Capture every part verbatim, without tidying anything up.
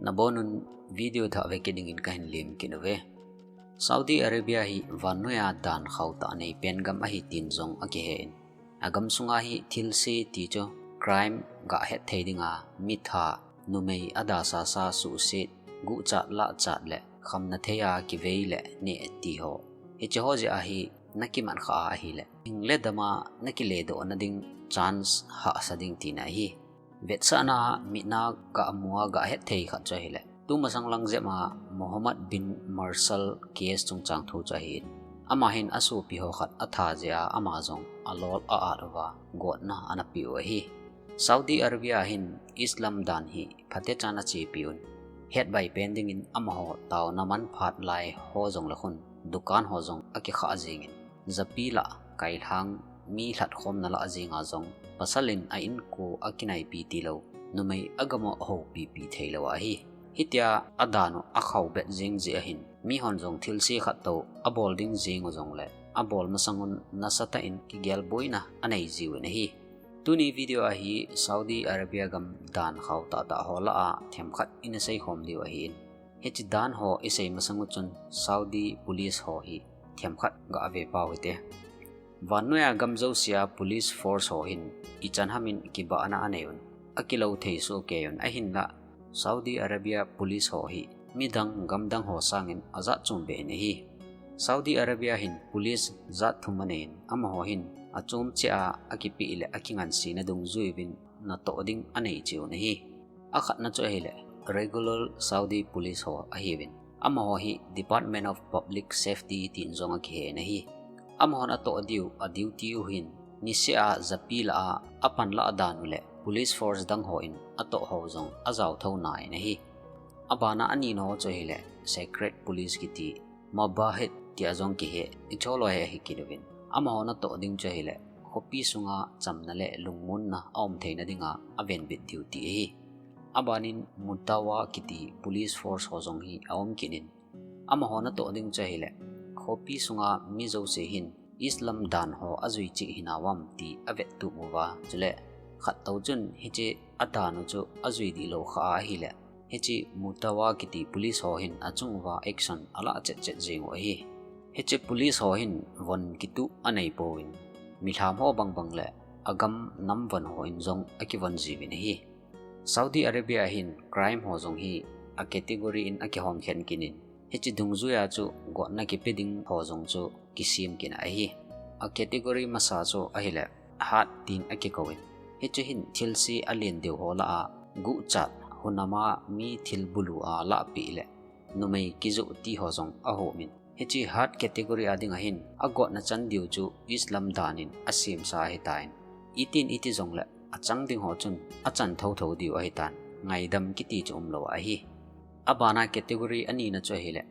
Nabonun video thah ve kit dingin kahin lem kit uve. Saudi Arabia hi vannoiya dan khauh tah nei pen gam ahi tin jong akihen. Agam sunga hi thilse ti chu crime gah hetthei dinga mitha, numei adasasa suhset, guhchat lahchat le khamna theiya kivei le neh ti ho. Hiche ho jeh a hi nakiman kha ahile, hing le dama nakiledoh nading chance hahsa ding tina ahi. Vetsahna a mitna gah mua gah hetthei khat chu ahile, tumasang lang jep a Mohammed bin Marsaleh case chungchang thu chu ahin. Ama hin asopi ho khat atha jeh a ama jong alol a-at uva gotna anapeh u ahi. Saudi Arabia hin Islam dan hi phatechan achepiun. Hetbai pen dingin amaho taona manphat lai ho jong le khun dukan ho jong akikhah jingin, japi lah kailhang, mi lhatkhomna lah jenga jong pasal in a inko akinaipi tilou, numei agam u ahoupipi theilou ahi. Hitia adan u akhau bet jing jeh ahin, mihon jong thilse khat tou abol ding jing u jongle, abol masangun nasatah in kigelboina anei jiuvin ahi. Tuni video a hi Saudi Arabia gam dan khauh tahtah ho lah a themkhat ina seikhom diu ahin. Hiche dan ho isei masang u chun Saudi police ho hi themkhat gah ve pau hite. Vannoiya gam jousea police force ho hin ichan hamin kibahna aneiun, akilou thei sohkeiun, ahinlah Saudi Arabia police ho hi midang gamdang ho sangin ajat chombeh in ahi. Saudi Arabia hin police jat thum aneiyin, amaho hin achom cheh a akipeh le akingansena dungjuiyin natoh ding anei cheh un ahi. Akhatna chu ahile regular Saudi police ho ahiuvin, amaho hi Department of Public Safety tin jong akihen ahi. Amahon atoh diu a duty u hin niseh a japi lah a apan lah dan u le police force dang hon atoh hou jong ajao thou nai in ahi. Abana anina ho chu ahile secret police kiti, mabahith tia jong kihe, icholoi ahi kit uvin. Amahon atoh ding chu ahile khopi sunga chamna le lungmonna aum theina dinga avenbit duty ahi. Abanin Mutawa kiti police force ho jong hi aum kit in, amahon atoh ding chu ahile khopi sunga mi jouse hin Islam dan ho ajui cheh hinauvam ti avettup uva, chule khat tou chun hiche adan u chu ajui dihlou kha ahile, hiche Mutawa kiti police ho hin achung uva action alah chetchet jing u ahi. Hiche police ho hin von kituh anei pouvin, milham ho bangbang le agam nam von hon jong akivon jiuvin ahi. Saudi Arabia a hin crime ho jong hi a category in akihom khen kit in, hiche dungjuia chu gotna kipe ding ho jong chu kisem kit ahi. A category masa chu ahile heart tin akikouvin, hiche hin thilse alen deu ho lah a guhchat, hunam a mi thil bulu a lahpeh le numei kijoh ti ho jong ahom in, hiche heart category a dinga hin agotna chan diu chu Islam dan in asemsa ahitan, itin iti jongle achang ding ho chun achan thouthou diu ahitan, ngaidam kiti chu umlou ahi. Abana category anina chu ahile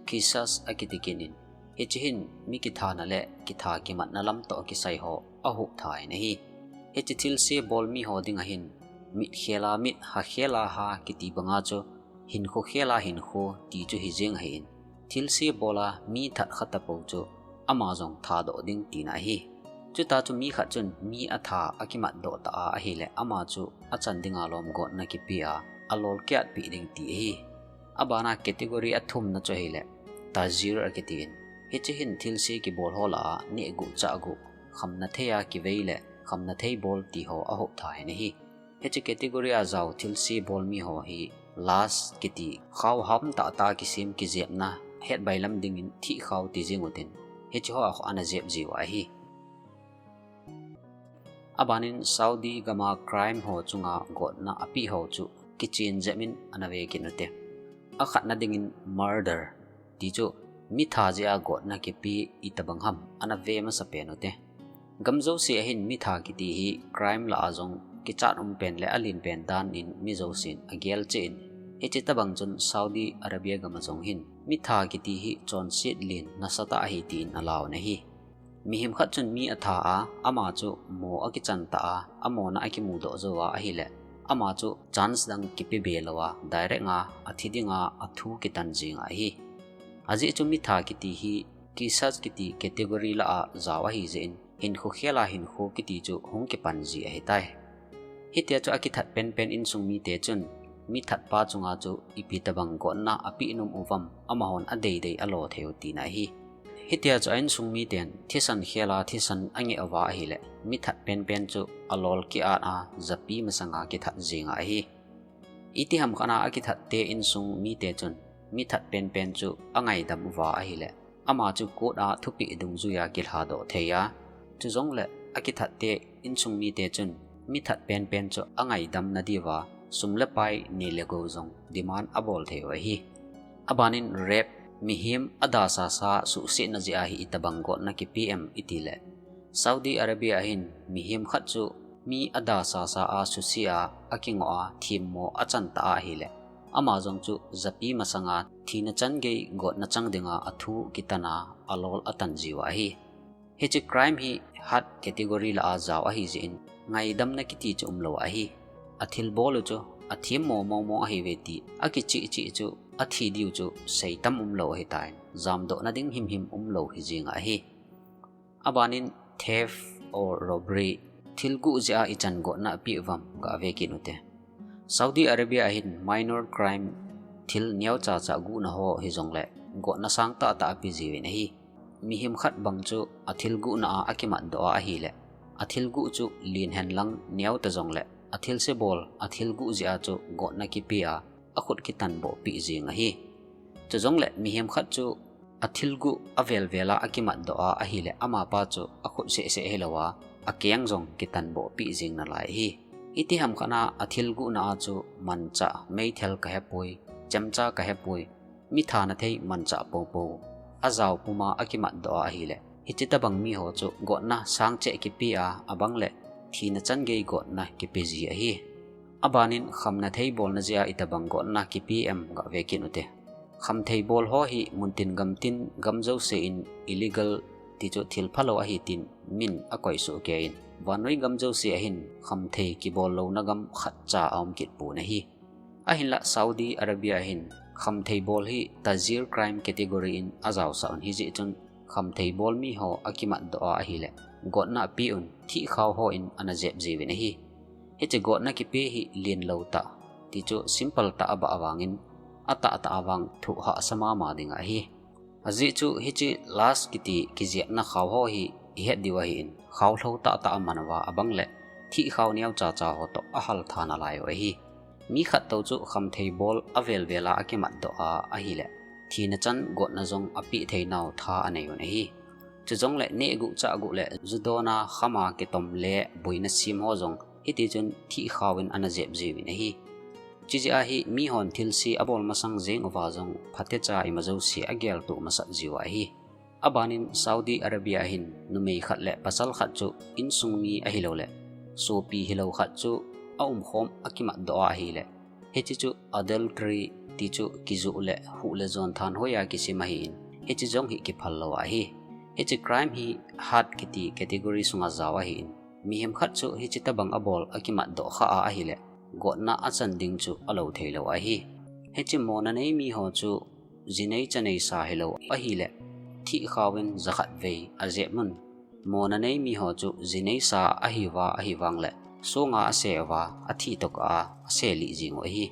qisas akiti kit in, hiche hin mi kithana le kitha kimatna lam toh kisai ho ahup tha in ahi. Hiche thilse bol mi ho dinga hin mit khel a mit, ha khel a ha kiti banga chu hinkho khel a hinkho ti chu hijeng ahin, thilse bol a mi that kha tapou chu ama jong thadoh ding tina ahi. Chutah chu mi khat chun mi atha akimatdoh ta a ahile ama chu achan dinga lom gotna kipe a alol kiatpeh ding ti ahi. Abana category athumna chu ahile tajir akitin, hiche hin thilse kibol ho lah a neh guh chah guh, khamna thei a kivei le khamna thei bol ti ho ahup tha in ahi. Hiche category a jao thilse bol mi ho hi lust kiti, khao ham tahtah kisem kijepna, hetbai lam dingin thih khao ti jeng utin, hiche ho a khu ana jep jiu ahi. Abanin Saudi gama crime ho chunga gotna apeh ho chu kichen jep in ana ve kit ute. Akhatna dingin murder ti chu mitha jeh a gotna kipe itobang ham ana ve masapen ute. Gam jouse a hin mitha kiti hi crime lah a jong kichat umpen le alenpen dan in mi jousen agel cheh in, hiche tobang chun Saudi Arabia gam a jong hin mitha kiti hi chonset len nasatah ahi tin alauvin ahi. Mihem khat chun mi atha a, ama chu mo akichan ta a, amona akimudoh jou a ahile, ama chu chance dang kipe be lou a, direct a athi dinga athu kitan jing ahi. Ajeh chu mitha kiti hi qisas kiti category lah a jao ahijeh in, hinkho khel a hinkho kiti chu hung kipan ji ahitai. Hitia chu akithat penpen insung mite chun mi thatpa chunga chu ipi tabang gotna apeh nom uvam, amahon adeidei alo thei u tina ahi. Hitia chu a insung miten thisan khela thisan angeh uva ahile, mi that penpen chu alol ki-at a japi masanga kithat jinga ahi. Itiham khat a akithatte insung mite chun mi that penpen chu angaidam uva ahile, ama chu court a thupeh dungjuia kilhadoh thei a. Chujongle akithatte insung mite chun mi that penpen chu angaidam nadiuva sum le pai, ni le gou jong demand abol thei u ahi. Abanin rape, mihem adasasa suhsetna jeh a hi itabang gotna kipe em itile, Saudi Arabia ahin mihem khat chu mi adasasa a suse a, akingoh a, themmo achan ta ahile, ama jong chu japi masanga thina chan gei gotna chang dinga athu kitan a, alol atan jiu ahi. Hiche crime hi hard category lah a jao ahi jeh in, ngaidamna kiti chu umlou ahi. Athilbol u chu athemmo mong mong ahiuve ti akicheh cheh chu athi diu chu seitam umlou ahitan, jamdohna ding himhim umlou hijing ahi. Abanin theft or robbery, thil guh jeh a ichan gotna apeh uvam gave kit ute. Saudi Arabia ahin minor crime, thil neocha cha guhna ho hijongle gotna sang tahtah ape jiuvin ahi. Mihem khat bang chu athil guhna a akimatdoh a ahile, athil guh chu len henlang neo ta jongle, athilse bol, athil guh jeh a chu gotna kipe a, akhut kitanboh peh jing ahi. Chujongle mihem khat chu athil guh avel vel a akimatdoh a ahile, amapa chu akhut seh seh hilouva, akeng jong kitanboh peh jing nalai ahi. Itiham khat a athil guhna a chu manchah, meithal kahepoi, chemcha kahepoi, mi thana thei manchah poupou, ajao puma akimatdoh a ahile, hiche tabang miho chu gotna sang cheh kipe a, abangle thina chan gei gotna kipe ji ahi. Abanin khamna thei bolna jeh a itabang gotna kipe em gave kit ute. Khamthei bol ho hi muntin gamtin gam jouse in illegal ti chu thil phalou ahi tin min akoisuh kei in, vannoi gam jouse ahin khamthei kibol louna gam khatcha aum kit pon ahi. Ahinla Saudi Arabia ahin khamthei bol hi tajir crime category in ajaosah un, hijeh chun khamthei bol miho akimatdoh a ahile, gotna apeh un, thihkhao hon ana jep jiuvin ahi. Hiche gotna kipe hi lenlou tah, ti chu simple tah abah vangin, atahtah a vang thoh hahsa mama ding ahi. Ajeh chu hiche lust kiti kijepna khao ho hi ihet diu ahin, khao lhou tahtah aman uva, abangle thihkhao neocha cha ho toh ahal tha nalai u ahi. Mi khattou chu khamthei bol avel vel a akimatdoh a ahile, thina chan gotna jong apeh theinau tha anei un ahi. Chujongle neh guh chah guh le ju dona khama kitom le boina sem ho jong hitichun thihkhao in ana jep jiuvin ahi. Chujeh a hi mihon thilse abol masang jeng uva jong phatecha ima jouse ageltoh masat jiu ahi. Abanin Saudi Arabia ahin numei khat le pasal khat chu insung mi ahiloule sopi hilou khat chu aumkhom akimatdoh a ahile, hiche chu adultery ti chu kijoh le huh le jon thanhoi a kisem ahin, hiche jong hi kiphal lou ahi. Hiche crime hi hard kiti category sunga jao ahin, mihem khat chu hiche tabang abol akimatdoh khah a ahile, gotna achan ding chu alou theilou ahi. Hiche mona nei miho chu jinei chaneisa hilou ahile, thihkhao in jakhat vei ajep un. Mona nei miho chu jineisa ahiuva ahivangle, songa ase uva, athi tokah a aselih jing u ahi.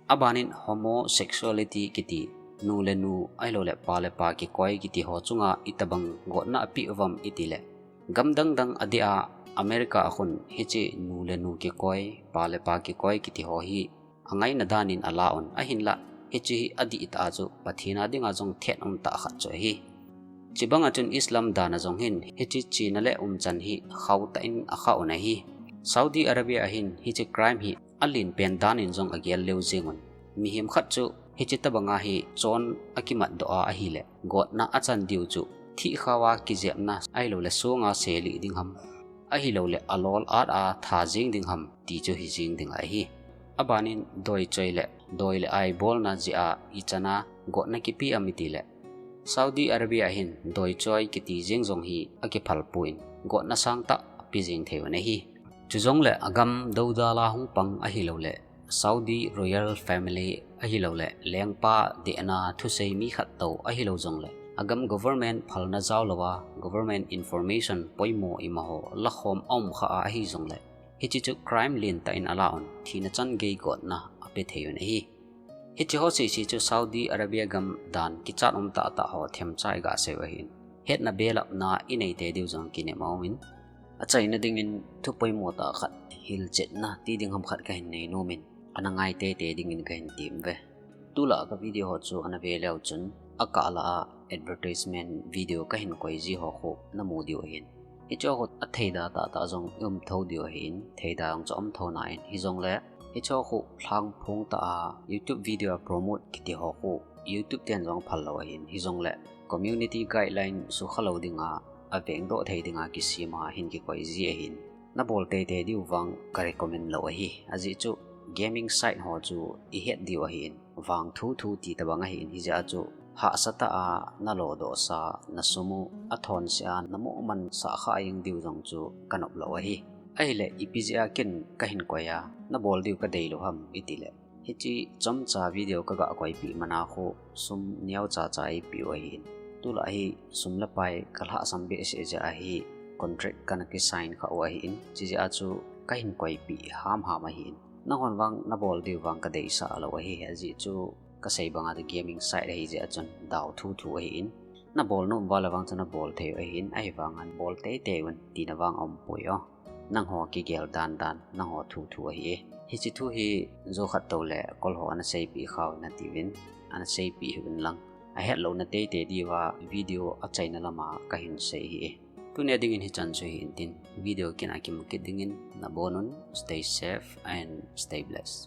Abanin homosexuality kiti, nu le nu ahiloule pa le pa kikoi kiti ho chunga itabang gotna apeh uvam itile, gam dang dang adeh a America a khun hiche nu le nu kikoi, pa le pa kikoi kiti ho hi angaina danin ala un, ahinla hiche hi adihtah a chu Pathen a dinga jong thet umtah khat chu ahi. Chubanga chun Islam dan a jong hin hiche chena le umchan hi khaotah in akha un ahi. Saudi Arabia ahin hiche crime hi alenpen danin jong agel leu jeng un. Mihem khat chu hiche tabanga hi chon akimatdoh a ahile, gotna achan diu chu thihkhao a kijepna ahiloule songa selih ding ham, ahiloule alol at a tha jeng ding ham ti chu hijeng ding ahi. Abanin doichoi le doi le ai bolna jeh a ichan a gotna kipe am itile, Saudi Arabia ahin doichoi kiti jeng jong hi akiphal pon, gotna sangtah ape jeng thei un ahi. Chujongle agam doudal a hung pang ahiloule Saudi royal family ahiloule lengpa dehna thusei mi khattou ahilou jongle, agam government phalna jao louva government information poimo imaho lakhom aum khah a ahi jongle, hiche chu crime lentah in ala un, thina chan gei gotna pe thei un ahi. Hiche ho sese chu Saudi Arabia gam dan kichat um tahtah ho themcha iga sei u ahin, hetna belapna inei tei diu jong kinem aumin, achaina dingin thu poimo tah khat, hilchetna ti ding ham khat kahin nei nomin, ana ngai teitei dingin kahin tem uve. Tulai a ka video ho chu ana ve leu chun, akah lah a advertisement video kahin koi ji ho khu namu diu ahin, hiche ho khu atheida tahtah jong ium thou diu ahin, theida jong chu um thou nahin, hijongle hiche ho khu lhangphong tah a YouTube video a promote kiti ho khu YouTube ten jong phal lou ahin, hijongle community guideline sukha lou dinga, avengdoh thei dinga kisem a hin kikoi ji ahin, nabol teitei diu vang ka recommend lou ahi. Ajeh chu gaming site ho chu ihet diu ahin, vang thuthu ti tobang ahin, hijeh a chu hahsatah a nalodohsa, nasum u athonseh a namoh mansah kha jeng diu jong chu kanop lou ahi. Ahile ipi jeh a ken kahin koi a, nabol diu kadeilou ham itile, hiche chomcha video kaga koipeh mana khu sum neocha cha eipeh u ahin, tulai hi sum le pai kalhahsam behseh jeh a hi contract kana kisign kha u ahin, chujeh a chu kahin koipeh hamham ahin, nanghon vang nabol diu vang kadeisah lou ahi. Ajeh chu kasei banga chu gaming site ahijeh a chun dau thuthu ahin, nabol nom uva le vang chu nabol thei u ahin, ahivanga bol teitei un tina vang aumpoi o. Nangho kigel dandan, nangho thuthu ahi e. Hiche thu hi jou khat toule kol ho ana seipeh khau natiuvin, ana seipeh hih un lang, ahetlouna teitei diuva video achaina lama kahin sei ahi e. Tunia dingin hichan chu hihen tin, video kin a kimu kit dingin nabonun, stay safe and stay blessed.